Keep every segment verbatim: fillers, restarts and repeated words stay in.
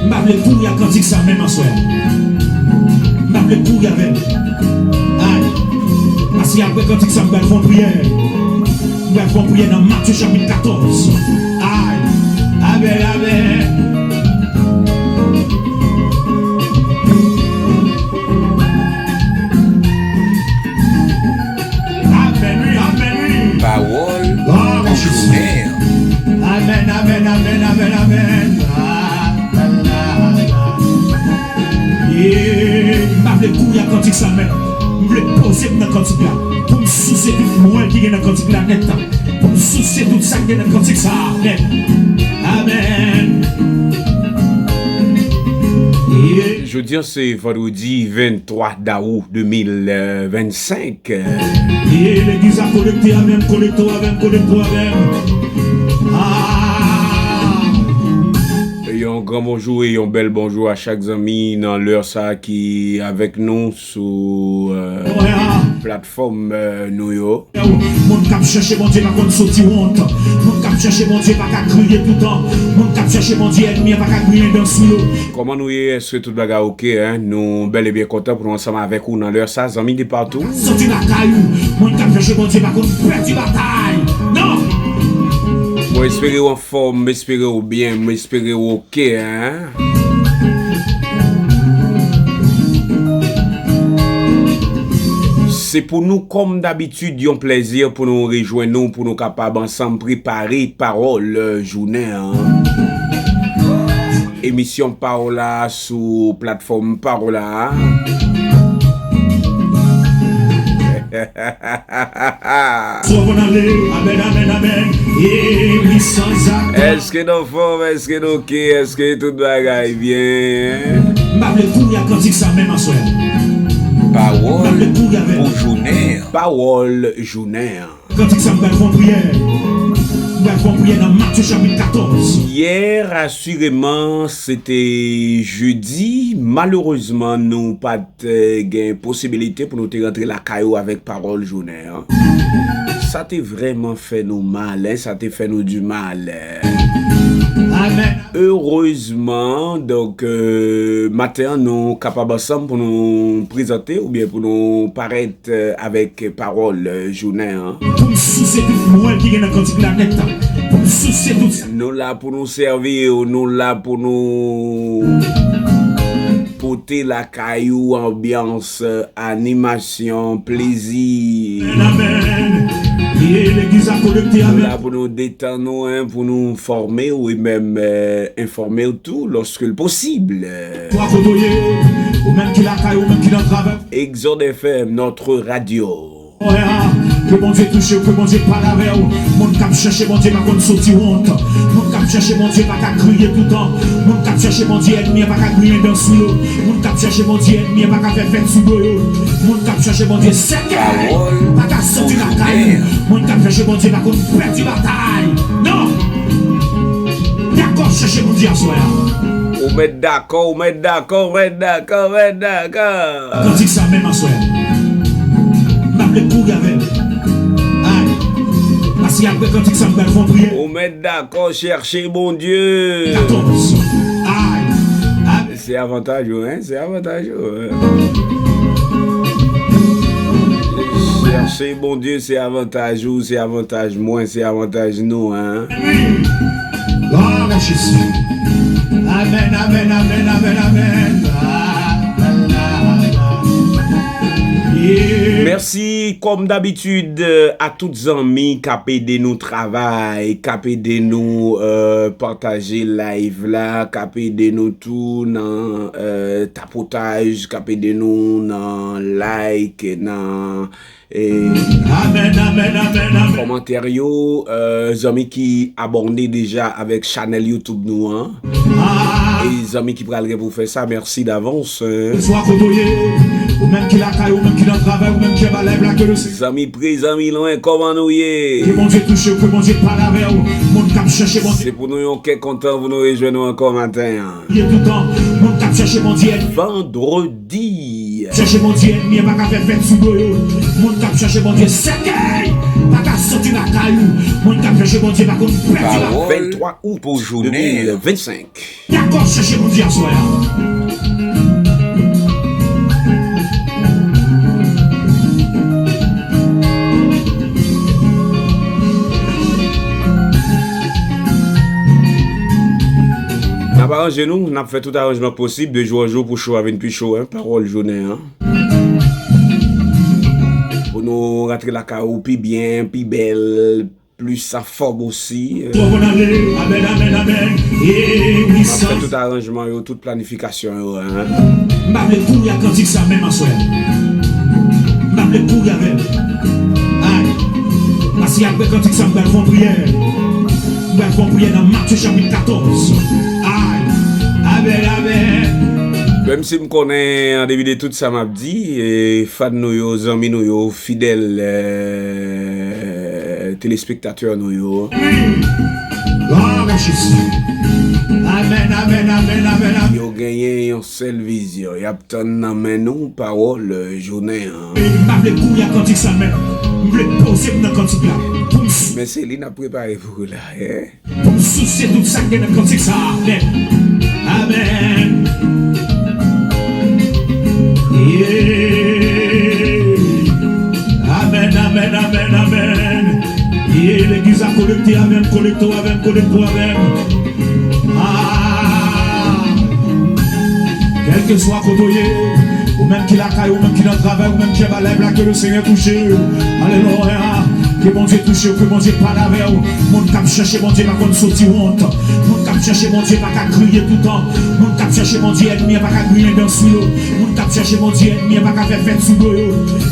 M pa vle kouri ak kantik sa menm aswè a. M pa vle kouri avè l. Ay. Paske apre kantik sa, m pral fè yon priyè. M pral fè yon priyè nan Matye chapit katòz. Ay. Amèn, amèn. Amèn, wi, amèn, wi. Pawòl pou jounen an. Amèn, amèn, amèn, amèn, amèn. Ah, la, la, la. Yeah. M pa vle kouri ak kantik sa menm. M vle poze m nan kantik la. Pou m souse tout mwèl ki gen nan kantik la nèt. Pou m souse tout sa ki gen nan kantik sa nèt. Amèn. Yeah. Jodi an se vandredi venntwa dawou de mil vennsenk. E legliz la konekte avè m, konekte w avè m, konekte w avè m. Ah. Yon gran bonjou e yon bèl bonjou a chak zanmi nan lè sa ki avèk nou sou, euh, platfòm, euh, nou yo. Moun k ap chèche Bondye pa konn soti wont. Moun k ap chèche Bondye pa ka kriye toutan. Moun k ap chèche Bondye, ènmi an pa ka griyen dan sou yo. Kòman nou ye? Èske tout bagay oke, en? Nou bèl e byen kontan pou nou ansanm avèk ou nan lè sa, zanmi de patou. Soti lakay ou, moun k ap chèche Bondye pa konn pèdi batay. Non! Mwen espere w anfòm, mwen espere w byen, mwen espere w oke, en? Se pou nou, kòm dabitid, yon plèzi pou nou rejwenn nou, pou nou kapab ansanm prepare pawòl, euh, jounen an. Emisyon Pawòl la sou platfòm Pawòl la. Sou konn ale, amèn, amèn, amèn. E wi, sanzak. Èske nou anfòm? Èske nou oke? Èske tout bagay byen? M pa vle kouri ak kantik sa menm aswè a. Pawòl pou jounen an. Pawòl jounen an. Kantik sa, m pral fè yon priyè. M pral fè yon priyè nan Matye chapit katòz. Yè, asireman, se te jedi. Malerezman, nou pa t, eh, gen posibilite pou nou te rantre lakay ou avèk pawòl jounen an. Sa te vrèman fè nou mal, en, sa te fè nou di mal. Amèn. Erezman, donk, euh, maten an, nou kapab ansanm pou nou prezante oubyen pou nou parèt, euh, avèk pawòl, euh, jounen an. Pou m souse tout mwèl ki gen nan kantik la nèt. Pou m souse tout sa. Nou la pou nou sèvi w, nou la pou nou pote lakay ou anbyans, euh, animasyon, plezi. Amèn, amèn. E legliz la konekte avèk. Nou la pou nou detann ou, en, pou nou fòme w e menm, euh, enfòme w tou lòske l posib. Swa kote w ye, ou menm ki lakay, ou menm ki nan travay. Exode F M, notre radio. Ke Bondye touche w, ke Bondye pale avè w. Moun k ap chèche Bondye pa konn soti wont. Moun k ap chèche Bondye pa ka kriye toutan. Moun k ap chèche Bondye, ènmi an pa ka griyen dan sou yo. Moun k ap chèche Bondye, ènmi an pa ka fè fèt sou do yo. Moun k ap chèche Bondye, sèkèy pa ka soti lakay. Moun k ap chèche Bondye pa konn pèdi batay. Non! Dakò, chèche Bondye aswè a. Ou mèt dakò, ou mèt dakò, ou mèt dakò, ou mèt dakò. Kantik sa menm aswè a. M pa vle kouri avè l. Ay. Paske apre kantik sa, m pral fè yon priyè. Ou mèt dakò, chèche Bondye. Katòz. Ay. Ay. Se avantaj ou, en? Se avantaj ou, en? Chèche Bondye, se avantaj ou, se avantaj mwen, se avantaj nou, en? Glwa a Jezi. Amèn, amèn, amèn, amèn, amèn. Ah, la, la, la. Yeah. Mèsi, kòm dabitid, a tout zanmi k ap ede nou travay, k ap ede nou, euh, pataje live la, k ap ede nou tou nan, euh, tapotaj, k ap ede nou nan like, nan, eh, amèn, amèn, amèn, amèn. Kòmantè yo, euh, zanmi ki abòne deja avèk chanèl YouTube nou an. Ah. E zanmi ki pral gen pou fè sa, mèsi davans, en. Swa kote w ye, ou menm ki lakay, ou menm ki nan travay, ou menm ki anba live la, ke le Senyè. Zanmi pre, zanmi lwen, kòman nou ye? Ke Bondye touche w, ke Bondye pale avè w. Moun k ap chèche Bondye. Se pou nou yon kè kontan pou nou rejwenn nou ankò maten an. Ye toutan, moun k ap chèche Bondye. Vandredi. Chèche Bondye, ènmi an pa ka fè fèt sou do yo. Moun k ap chèche Bondye, sèkèy pa ka soti lakay ou. Moun k ap chèche Bondye pa konn pèdi lakay. Pawòl vennntwa out pou jounen vennsenk. Dakò, chèche Bondye aswè a. N ap aranje nou, n ap fè tout aranjman posib de jou an jou pou cho a vin pi cho, en, pawòl jounen an. Pou nou rantre lakay ou pi byen, pi bèl, plis anfòm osi. Twò konn ale, amèn, amèn, amèn. E wi, m ap fè tout aranjman yo, tout planifikasyon yo, en. M pa vle kouri ak kantik sa menm aswè. M pa vle kouri avè l. Ay. Paske apre kantik sa, m pral fè yon priyè. M pral fè yon priyè nan Matye chapit katòz. Ay. Amèn, amèn. Menm si m konnen, an depi de tout sa m ap di, e, fan nou yo, zanmi nou yo, fidèl, e, telespektatè nou yo. Glwa a Jezi. Amèn, amèn, amèn, amèn, amèn. Yo genyen yon sèl vizyon. Y ap tann nan men nou pawòl, e, jounen an. E m pa vle kouri ak kantik sa menm. M vle poze m nan kantik la. Pou m s- Men se li n ap prepare pou ou la, en. Pou m souse tout sa k gen nan kantik sa a. Amèn. Amèn. Yeah. Amèn, amèn, amèn, amèn. Yeah, legliz la konekte avè m, konekte w avè m, konekte w avè m. Ah. Kèlkeswa kote w ye, ou menm ki lakay, ou menm ki nan travay, ou menm ki anba live la, ke le Senyè touche w. Alelouya. Ke Bondye touche w, ke Bondye pale avè w. Moun k ap chèche Bondye pa konn soti wont. Moun k ap chèche Bondye pa ka kriye toutan. Moun k ap chèche Bondye, ènmi an pa ka griyen dan sou yo. Moun k ap chèche Bondye, ènmi an pa ka fè fèt sou do yo.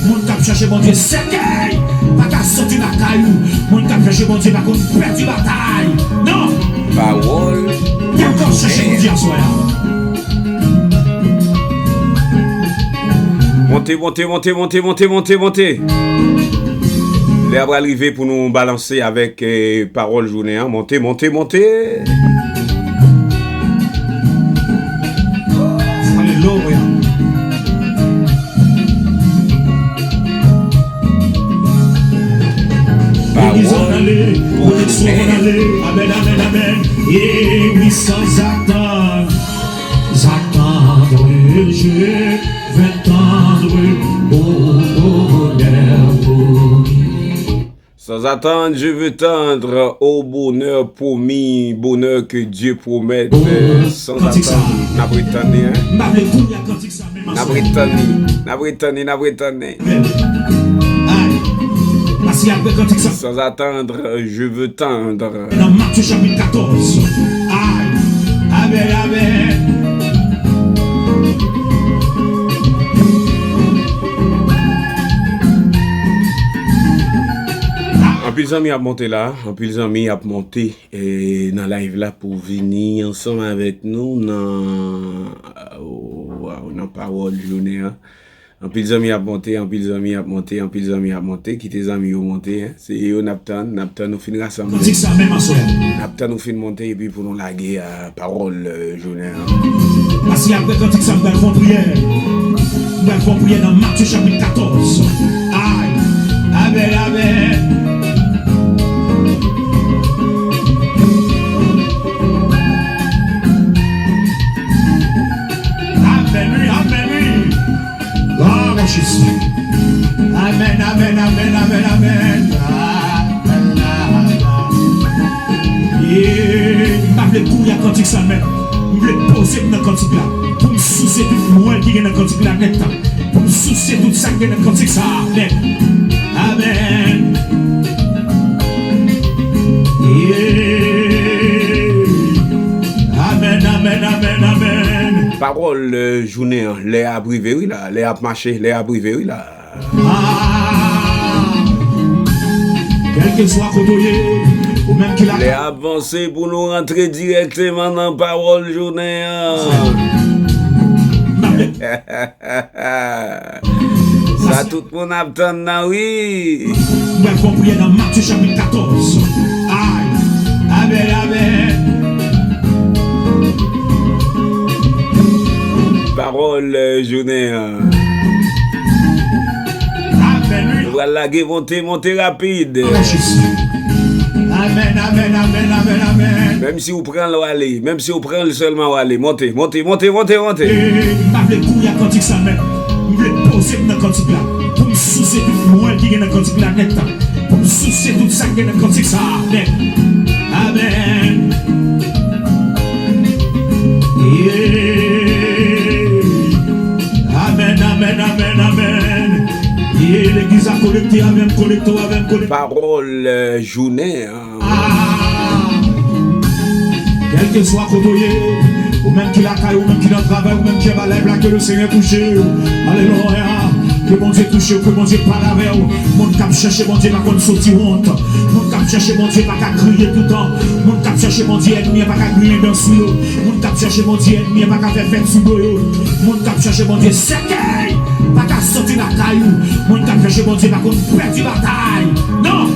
Moun k ap chèche Bondye, sèkèy pa ka soti lakay ou. Moun k ap chèche Bondye pa konn pèdi batay. Non! Pawòl Dakò, chèche Bondye aswè a. Monte, monte, monte, monte, monte, monte, monte. Lè a pral rive pou nou balanse avèk, eh, pawòl jounen an. Monte, monte, monte. Alelouya. Legliz an ale, pwoteksyon an ale. Amèn, amèn, amèn. E wi, sans attendre, attendre, je veux tendre au bonheur promis. Sans attendre, je veux tendre au bonheur promis, bonheur que Dieu promet. Sans attendre, n ap ret tann li, en. M pa vle kouri ak kantik sa menm aswè. N ap ret tann li, n ap ret tann li, n ap ret tann li. Ay. Paske apre kantik sa. Sans attendre, je veux tendre. Nan Matye chapit katòz. Ay. Amèn, amèn. Anpil zanmi ap monte la, anpil zanmi ap monte, eh, nan live la pou vini ansanm avèk nou nan, oh, waw, nan pawòl jounen an. Anpil zanmi ap monte, anpil zanmi ap monte, anpil zanmi ap monte. Kite zanmi yo monte, en. Se yo n ap tann, n ap tann nou fin rasanble. Kantik sa menm aswè. N ap tann nou fin monte epi pou nou lage, ah, pawòl, eh, jounen an. Paske apre kantik sa, m pral fè yon priyè. M pral fè yon priyè nan Matye chapit katòz. Ay, amèn, amèn. Amèn, wi, amèn, wi. Glwa a Jezi. Amèn, amèn, amèn, amèn, amèn. Ah, la, la, la. Yeah. M pa vle kouri ak kantik sa menm. M vle poze m nan kantik la. Pou m souse tout mwèl ki gen nan kantik la nèt. Pou m souse tout sa k gen nan kantik sa a nèt. Amèn. Yeah. Amèn, amèn, amèn, amèn. Pawòl, eh, jounen an, lè a ap rive, wi, la. Lè a ap mache, lè a ap rive, wi, la. Ah, kèlkeswa kote w ye, ou menm ki la. Lè a ap vanse pou nou rantre dirèkteman nan pawòl jounen an. Sa tout moun ap tann nan, wi. M pral fè yon priyè nan Matye chapit katòz. Ay, amèn, amèn. Pawòl, eh, jounen an. Pral lage, monte, monte rapid. Amèn, amèn, amèn, amèn, amèn. Menm si w pran l, w ale. Menm si w pran l sèlman, w ale. Monte, monte, monte, monte, monte. E, m pa vle kouri ak kantik sa menm. M vle poze m nan kantik la. Pou m souse tout mwèl ki gen nan kantik la nèt. Pou m souse tout sa k gen nan kantik sa nèt. Amèn. Yeah. Amèn, amèn, amèn, amèn. Yeah, legliz la konekte avè m, konekte avè m, konekte. Pawòl, euh, jounen an. Ah. Kèlkeswa kote w ye, ou menm ki lakay, ou menm ki nan travay, ou menm ki anba live la, ke le Senyè touche w. Alelouya. Ke Bondye touche w, ke Bondye pale avè w. Moun k ap chèche Bondye pa konn soti wont. Moun k ap chèche Bondye pa ka kriye toutan. Moun k ap chèche Bondye, ènmi an pa ka griyen dan sou yo. Moun k ap chèche Bondye, ènmi an pa ka fè fèt sou do yo. Moun k ap chèche Bondye, sèkèy pa ka soti lakay ou. Moun k ap chèche Bondye pa konn pèdi batay. Non!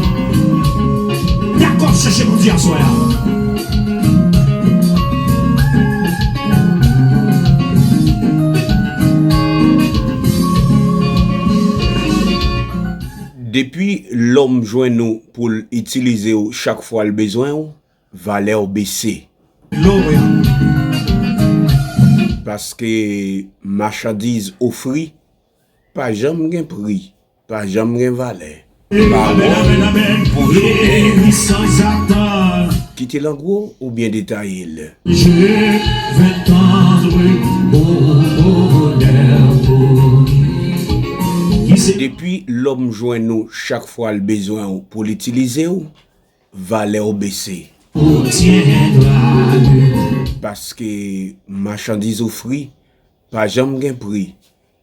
Dakò, chèche Bondye aswè a. Depi lòm jwenn ou pou l itilize w chak fwa l bezwen w, valè w bese. Paske machandiz ofri pa janm gen pri, pa janm gen valè. Pawòl pou jounen an. Kite l an gwo oubyen detaye l. Depi lòm jwenn ou chak fwa l bezwen w pou l itilize w, valè w bese. Paske machandiz ofri pa janm gen pri,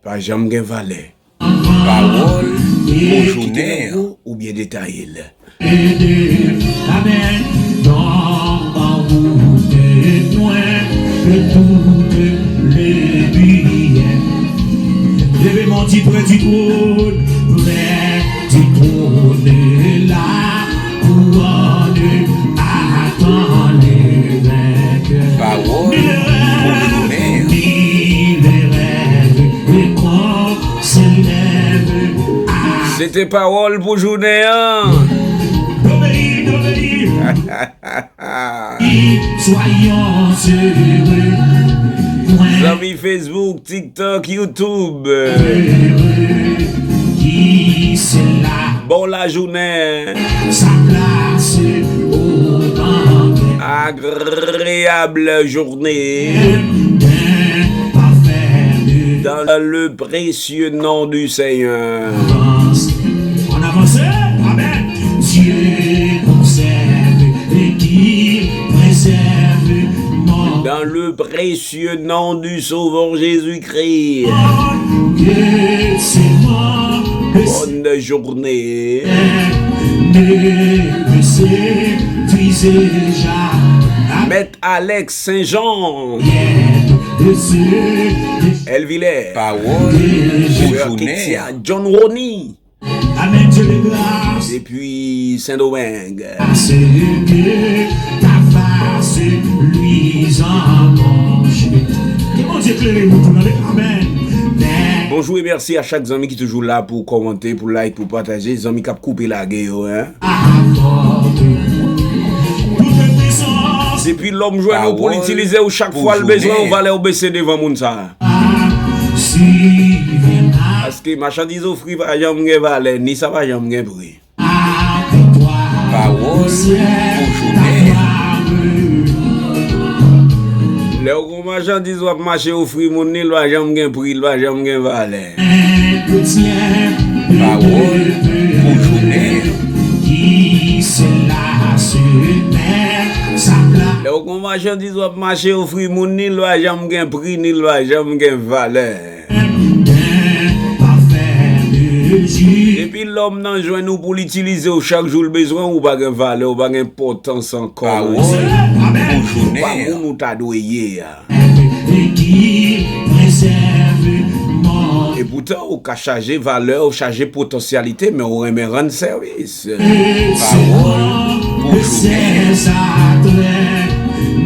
pa janm gen valè. Pawòl pou jounen an. Oubyen detaye l. Amèn. Leve mon di prè di twòn, prè di twòn la. Couronne attend les vainqueurs. Pawòl pou jounen an. Mille rêves et qu'on s'élève à. Se te pawòl pou jounen an. Obéis, obéis. Soyons heureux. Zanmi Facebook, TikTok, YouTube. Heureux qui cela. Bon lajounen. Sa plas o bann. Agréable journée. Dans le précieux nom du Seigneur. Ann avanse. Amèn. Dieu conserve et qui préserve mon. Dans le précieux nom du Sauveur Jésus-Christ. Bonne journée. Mèt Alex Saint-Jean. Elvilè. Pawòl pou jounen an. John Rony. Amèn, Dye de gras. Depi Sendomeng. Ke Bondye klere nou tou, tande. Amèn. Bonjou e mèsi a chak zanmi ki toujou la pou kòmante, pou like, pou pataje. Zanmi k ap koupe lage yo, en. Depi lòm jwenn ou pou l itilize w chak fwa l bezwen w, valè w bese devan moun sa. Paske machandiz ofri pa janm gen valè, ni sa pa janm gen pri. Pawòl pou jounen an. Lè w gon machandiz w ap mache ofri moun, li pa janm gen pri, li pa janm gen valè. Pawòl pou jounen an. Lè w gon machandiz w ap mache ofri moun, ni l pa janm gen pri, ni l pa janm gen valè. Depi lòm nan jwenn ou pou l itilize w chak jou l bezwen w, ou pa gen valè, ou pa gen enpòtans ankò. Pawòl pou jounen an. Ou pa moun ou ta dwe ye a. Epoutan, ou ka chaje valè, ou chaje potansyalite, men ou renmen rann sèvis. Pawòl pou jounen an.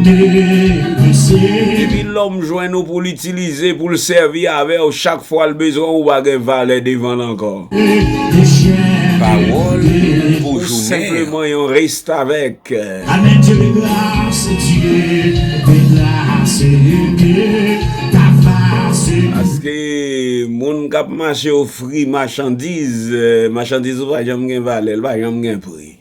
Depi Ou m jwenn ou pou l itilize, pou l sèvi avè w, chak fwa l bezwen w, ou pa gen valè devan l ankò. Pawòl pou jounen an. Ou senpleman yon restavèk. Amèn, Dye de gras, Dye de gras, ke ta fase. Paske moun k ap mache ofri machandiz, eh, machandiz ou pa janm gen valè, l pa janm gen pri.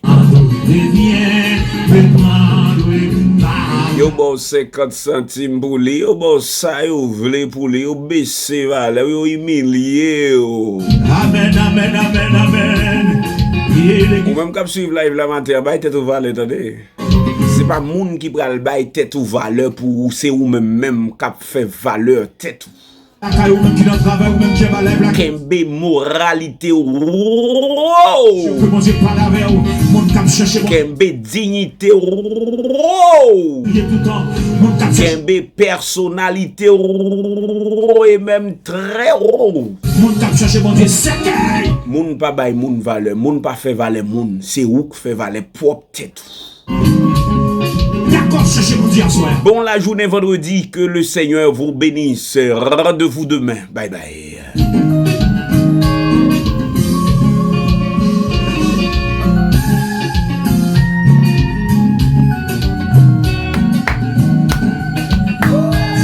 Yo ba w senkant santim pou li, yo ba w sa yo vle pou li, yo bese valè w, yo imilye w. Amèn, amèn, amèn, amèn. Ou menm k ap swiv live la maten an, bay tèt ou valè, tande. Se pa moun ki pral bay tèt ou valè pou ou, se ou menm menm k ap fè valè tèt ou. Lakay ou menm ki nan travay, ou menm ki anba live la. Kenbe moralite w wo. Ke Bondye pale avè w, moun k ap chèche Bondye. Kenbe diyite w wo. Ye toutan, moun k ap chèche. Kenbe pèsonalite w wo e menm trè wo. Moun k ap chèche Bondye, sèkèy. Moun pa bay moun valè, moun pa fè valè moun, se ou k fè valè pwòp tèt ou. Dakò, chèche Bondye aswè. Bon la journée vendredi, que le Seigneur vous bénisse. Rendez-vous demain. Bye bye.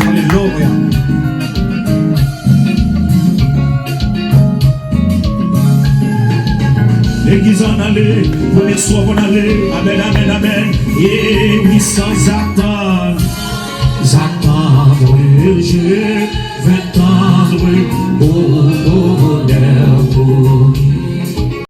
Alelouya. Legliz ann ale, premye swa pou n ale. Amèn, amèn, amèn. E wi, san zatann, zatann, Bondye, vent